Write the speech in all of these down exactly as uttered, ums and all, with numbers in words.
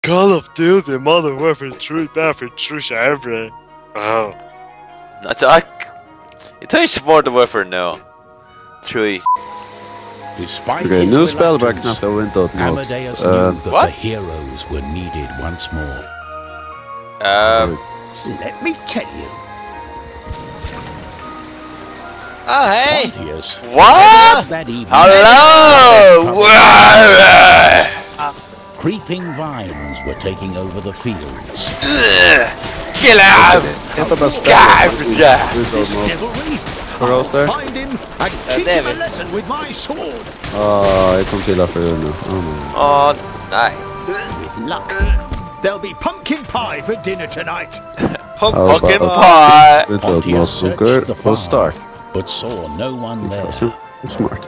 Call of Duty Modern Warfare trý, bara fyri trýss evru. Wow. Nei, takk. Eg tók ikki Modern Warfare nú. Trý. Despite Okay, his nú spælir bara reluctance, knappliga Windows Mode. Amadeus Uh, knew that What? The heroes were needed once more. Uh, Let me tell you. Ah, hey! Pontius, what? That evening, Hello! Wow! Creeping vines were taking over the fields. Kill him! Hetta bara Guys, spælir yeah. Windows Mode. Devilry! Hvar er I'll Oster? Find him and teach him a David. Lesson with my sword. Ah, eg kom til at forrige nå. Oh, no. Åh, nei. With luck, there'll be pumpkin pie for dinner tonight. Pump, Ja, Pumpkin bara- pie! Windows Mode Pontius searched funker the for farm, Star. But saw no one there. So smart.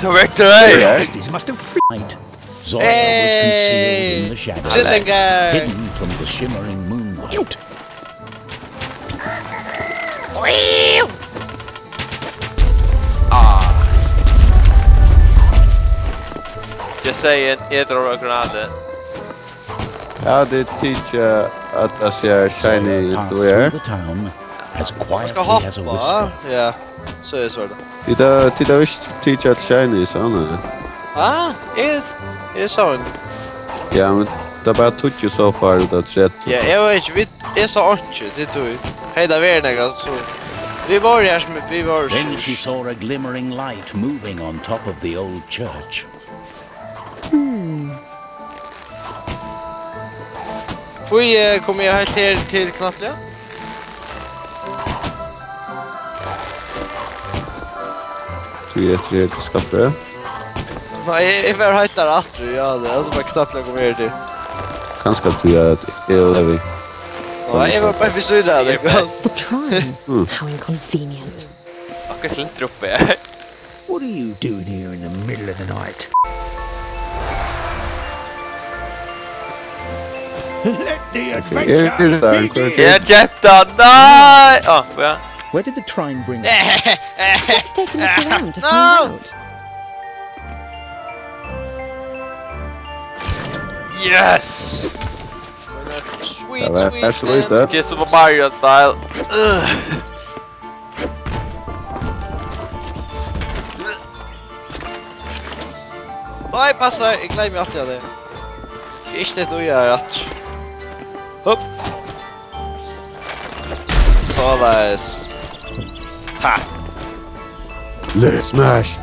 Tog vekk til deg! He must have freaked. Zoya was concealed in the shadows, Hey! hidden from the shimmering moonlight. Ah. Just saying, eg droppaði granatu. Ja, tað tykir at tað sær shiny Path út her. Through the town as Skal quietly as a whisper. hoppa. Ja, so er svaret. Tit hava, tit hava ikki tikið eitt shiny, so nei. Ah, eg, eg sá ein. Ja, men tað er bara tíggju so far út av tretivu. Ja, eg var ikki við, eg sá einki, tað er tú. Hey, tað verður nakað, so. Vit vóru her sum, vit vóru Then she so. Saw a glimmering light moving on top of the old church. Hví eh, kom eg heilt her til knappliga? Tí eftir er til skaffi. Nei, eg, eg var heilt der aftur, ja, tað er altso bara knappliga kom her til. Kanska tí at eg levi. Nei, eg var bara við síðan av Eg er tað. best. The shrine. How inconvenient. Akkurat litt uppi her. What are you doing here in the middle of the night? Let the Eg adventure er der, begin. hvar er Eg er jetta, nei! Åh, ja. Where did the trine bring us? Let's take a look around to No! find out. Yes! Sweet, Ja, vær, sweet vær så man. lite. Just Super Mario style. Ugh. Nei, passa, eg gloymi altíð av tí. Ikki, ikki detta í her aftur. Hopp. Soleiðis. Ha. Let's smash.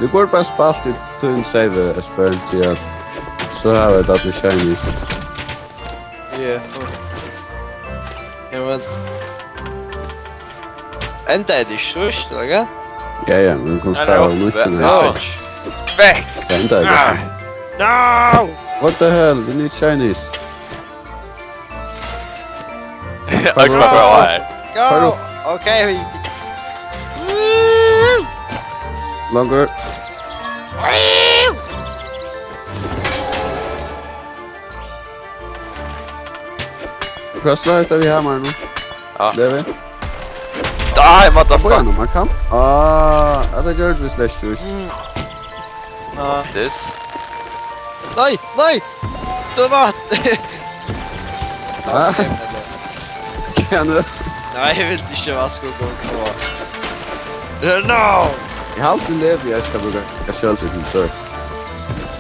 Vit burdu bara spælt í tín save, Espen, tí at so hava vit allir shinies. Yeah. Ja, men. Enda er tað ikki so, ikki, ella hvat? Ja, ja, men vit kunnu Hann er spæla uppi. nýggjan Ja. her. Vekk! Tað endaði Ah. gott. No! What the hell? We need shinies. Akkurat bara her. Go! Okay. Longur. Prøv at slå hetta við hamaran nú. Ja. Levi. Die, Hva motherfucker! er man kan? Ah, ja, tað gjørdi vit slett ikki. Nei. This? Nei, nei! Do not! Ah, ja, nú. Nei, eg vil ikki at man skal gå på. No! Eg haldi Levi, eg skal brúka sjølvtrygging, sorry.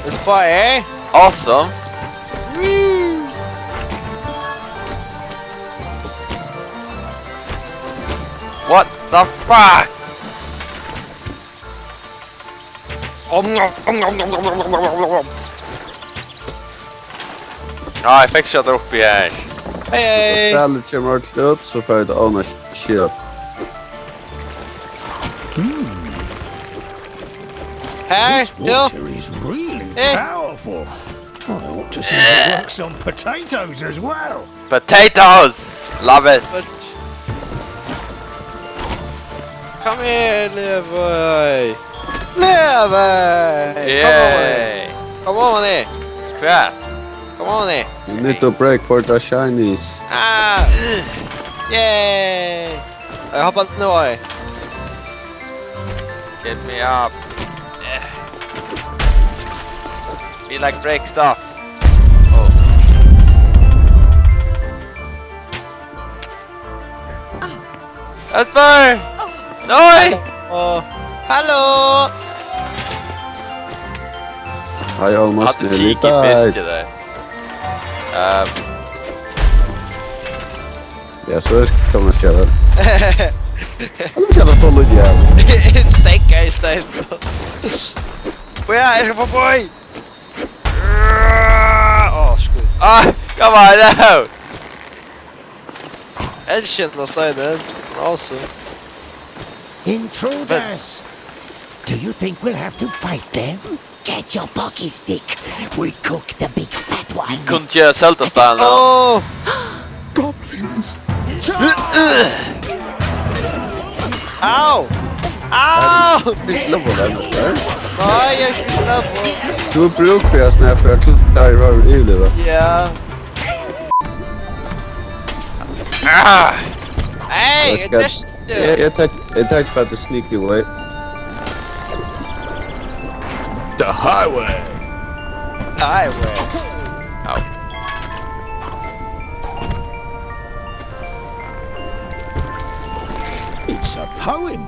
It's fire, eh? Awesome! What the fuck? Om, om, om. Ja, eg fekk ikki tað uppi her. Hey, hey. Spælir kemur ordentligt út, so fær eg ownership. Hey, This do. Water is really Eh. Powerful. I ought to see it works on potatoes as well. Potatoes! Love it! Kom her, Levi. Levi! Come on, Yay! come on, eh. Hvat? Come on, eh. You need to break for the shinies. Ah! Yay! Hoppa nú, oi. Get me up. Be like break stuff. Oh. Espen! Nei! Åh. Hallo! Hei, Almas, Hadde det er litt ticket deg. Fiske der. Ehm, Ja, så skal man se det. Hva er det for tolv igjen? En stekk er i stedet. Å ja, jeg skal få boy! Åh, skru. Ah, hva var det? Elskjønn av steinen. Awesome. Intruders! Do you think we'll have to fight them? Get your pocky stick. We cook the big fat one. Kunne ikke Zelda-style nå? Åh! Goblins! Au! Au! Ikke slå på den, ikke? Nei, jeg er ikke slå på. Du har brug for at snakke, for jeg klarer å overleve. Ja. Ah! Hey, jeg skal, jeg, jeg tek, jeg tek bare the sneaky way. The highway. The highway. Au. It's a poem.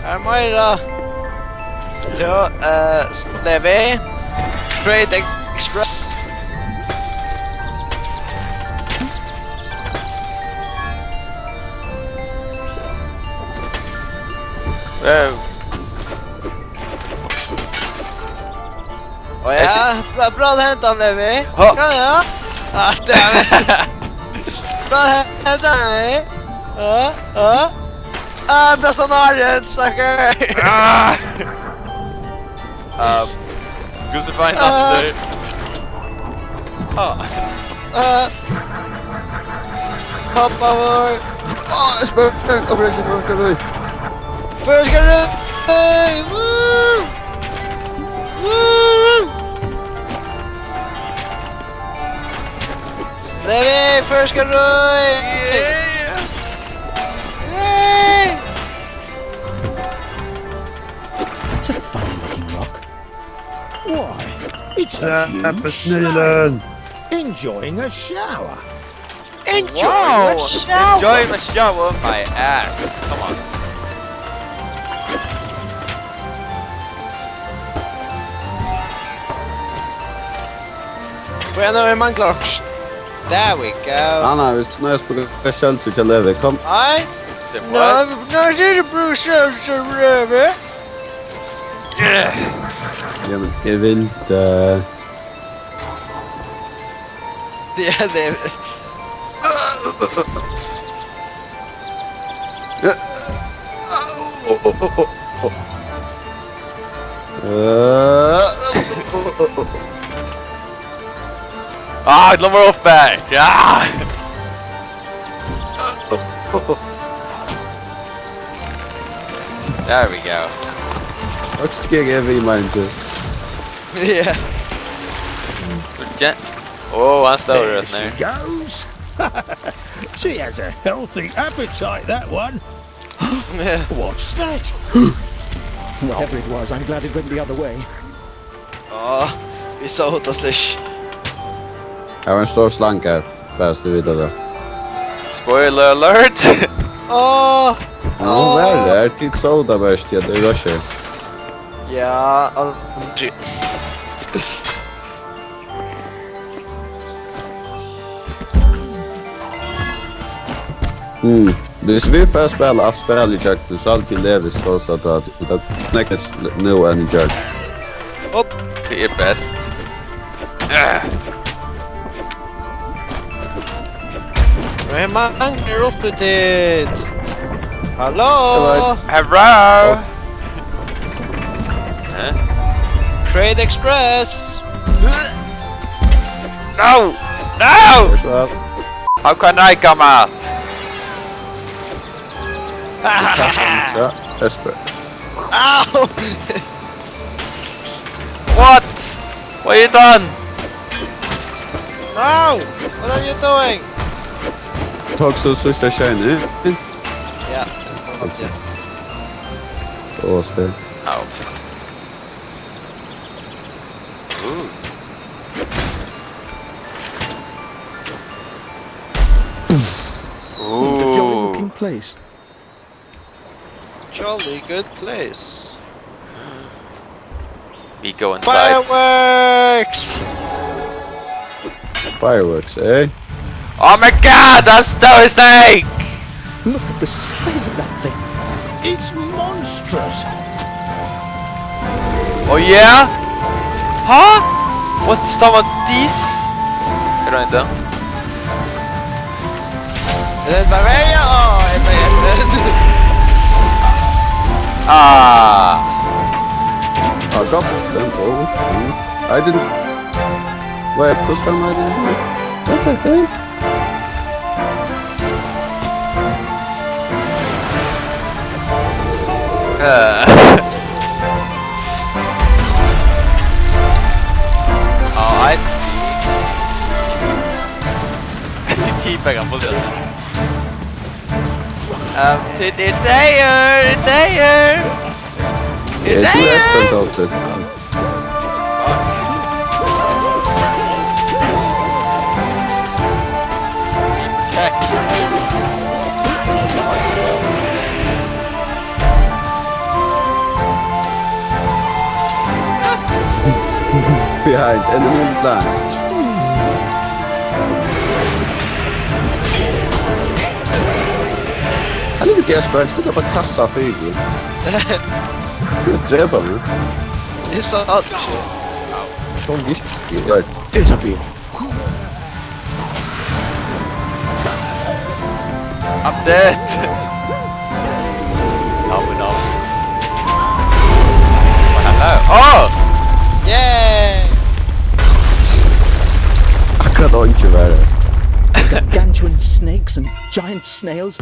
Her er meira. Til, eh, s-, Levi. Trade Express. Eh. Å ja, bra, bra hentan, Levi. Ha. Ja, ja. Ah, damn it. Bra hentan, Levi. Ja, ja. Ah, bra sånn har du, sucker. Ah. Um, Gustav, find Ah. After. Ah. Ah. Hoppa vår. Ah, jeg spør. Operation First Aid. First Aid! Woo! Woo! Levi, First Aid! Yeah! Yay! That's a funny looking rock. Why, it's a huge slime enjoying a shower. Enjoying a shower. Enjoying a shower, my ass. Come on. Hvar er, vit mangla okkurt? There we go. Nei, nei, hvis du nøyes på shelter til Levi, kom. Nei. Say what? Nei, nei, det er ikke bruk shelter til Levi. Jamen, jeg vil, øh, Det er det. Ah, la meg opp her! Ja! There we go. Takk skal jeg gi meg til. Ja. Åh, han står rett ned. There she goes. She has a healthy appetite, that one. What's that? Whatever it was, I'm glad it went the other way. Åh, vit sóu tað slett ikki. Her var ein stór slanga her, bara so tit vita tað. Spoiler alert! Åh! Ja, hon var har, tit sóu tað bara ikki, at tað er rusher. Ja, aldri. Mm. Hvis vit fara at spæla alt spælið ígjøgnum, so haldi eg Levi skal tosa at tað er nógv nú enn í gjár. Upp. Tað er best. Ah. Hvør manglar uppi tit? Halló? Hello. Hello. Hæ? Trade Express. No! No! How can I come up? Tja, Espen. Au! What? What you done? No! What are you doing? Tók so síðsta skeiðin, eh? Ja. Okay. Og stay. Au. Ooh. Ooh. What a jolly looking place. Jolly good place. We go inside. Fireworks! Fireworks, eh? Oh my god, that's Toy Snake! Look at the size of that thing. It's monstrous. Oh yeah? Huh? What's some of these? I don't know. And then Bavaria, oh, I made it. Ah. Oh, God. Then, oh, oh. I didn't. Wait, push down my. What the hell? Uh. Oh, I see. Teabagger han fuldstendig. Um, det, det er der, det er der. Det er der. Behind enemy lines. Hann er ikki spent, stilla bara kassa fyri. Tú drepa meg. Eg sá alt. Sjón ikki. Disappear. I'm dead. No, no. Hello. Oh! Yay! Akkurat og ikki verre. Gargantuan snakes and giant snails.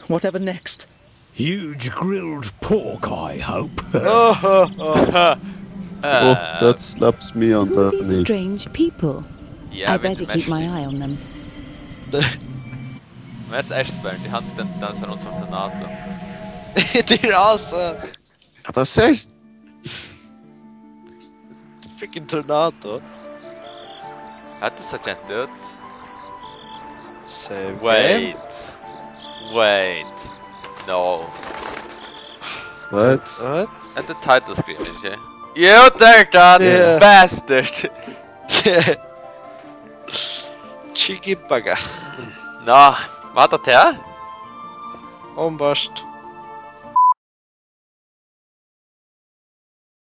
Whatever next? Huge grilled pork, I hope. Oh, that slaps me on the knee. Strange people. Yeah, I better keep my eye on them. Mest Ashburn, de har tendens til å se ut som Tornado. Det er altså. At han ser freaking Tornado. Hetta sær kent út. Save game. Wait. Wait. No. What? What? Hetta er title screen, ikki? You dirt on bastard! Chigibugger. Nå, var tað tað? Openbart.